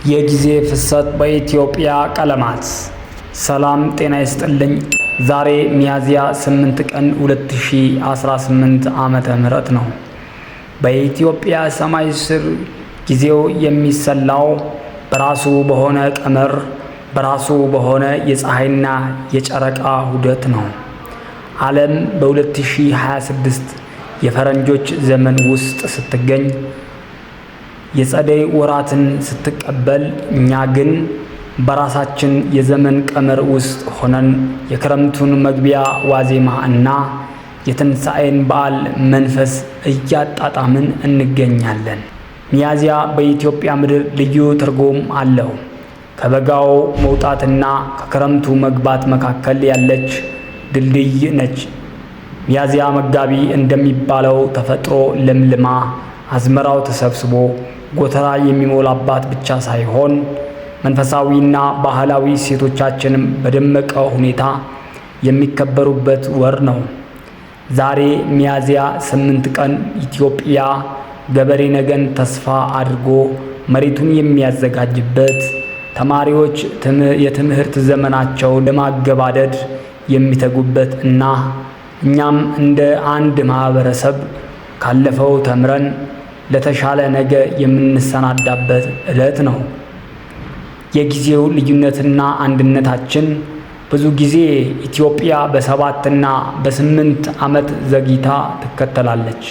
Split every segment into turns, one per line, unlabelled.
የጊዜ ፍሰት በኢትዮጵያ ቀለማት። ሰላም ጤና ይስጥልኝ። ዛሬ ሚያዝያ 8 ቀን 2018 ዓመተ ምህረት ነው። በኢትዮጵያ ሰማይ ስር ጊዜው የሚሰላው በራሱ በሆነ ቀመር፣ በራሱ በሆነ የፀሐይና የጨረቃ ዑደት ነው። ዓለም በ2026 የፈረንጆች ዘመን ውስጥ ስትገኝ፣ የጸደይ ወራትን ስትቀበል፣ እኛ ግን በራሳችን የዘመን ቀመር ውስጥ ሆነን የክረምቱን መግቢያ ዋዜማ እና የትንሣኤን በዓል መንፈስ እያጣጣምን እንገኛለን። ሚያዝያ በኢትዮጵያ ምድር ልዩ ትርጉም አለው። ከበጋው መውጣትና ከክረምቱ መግባት መካከል ያለች ድልድይ ነች። ሚያዝያ መጋቢ እንደሚባለው ተፈጥሮ ለምልማ፣ አዝመራው ተሰብስቦ ጎተራ የሚሞላባት ብቻ ሳይሆን መንፈሳዊና ባህላዊ እሴቶቻችንም በደመቀ ሁኔታ የሚከበሩበት ወር ነው። ዛሬ ሚያዝያ 8 ቀን ኢትዮጵያ ገበሬ ነገን ተስፋ አድርጎ መሬቱን የሚያዘጋጅበት፣ ተማሪዎች የትምህርት ዘመናቸውን ለማገባደድ የሚተጉበት እና እኛም እንደ አንድ ማህበረሰብ ካለፈው ተምረን ለተሻለ ነገ የምንሰናዳበት ዕለት ነው። የጊዜው ልዩነትና አንድነታችን። ብዙ ጊዜ ኢትዮጵያ በ7ና በ8 ዓመት ዘግይታ ትከተላለች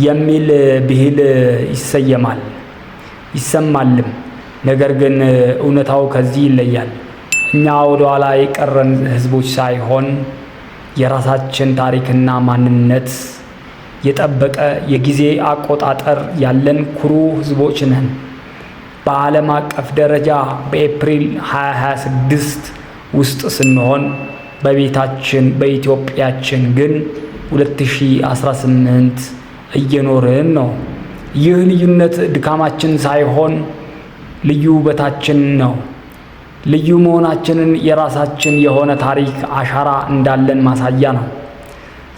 የሚል ብሂል ይሰየማል ይሰማልም። ነገር ግን እውነታው ከዚህ ይለያል። እኛ ወደ ኋላ የቀረን ህዝቦች ሳይሆን የራሳችን ታሪክና ማንነት የጠበቀ የጊዜ አቆጣጠር ያለን ኩሩ ህዝቦች ነን። በዓለም አቀፍ ደረጃ በኤፕሪል 2026 ውስጥ ስንሆን በቤታችን በኢትዮጵያችን ግን 2018 እየኖርን ነው። ይህ ልዩነት ድካማችን ሳይሆን ልዩ ውበታችን ነው። ልዩ መሆናችንን የራሳችን የሆነ ታሪክ አሻራ እንዳለን ማሳያ ነው።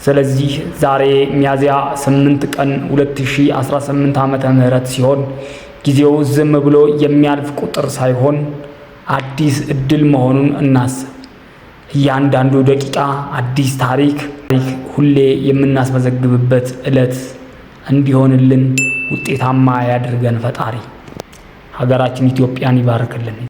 ስለዚህ ዛሬ ሚያዝያ 8 ቀን 2018 ዓመተ ምህረት ሲሆን ጊዜው ዝም ብሎ የሚያልፍ ቁጥር ሳይሆን አዲስ እድል መሆኑን እናስብ። እያንዳንዱ ደቂቃ አዲስ ታሪክ ሁሌ የምናስመዘግብበት ዕለት እንዲሆንልን ውጤታማ ያድርገን ፈጣሪ። ሀገራችን ኢትዮጵያን ይባርክልን።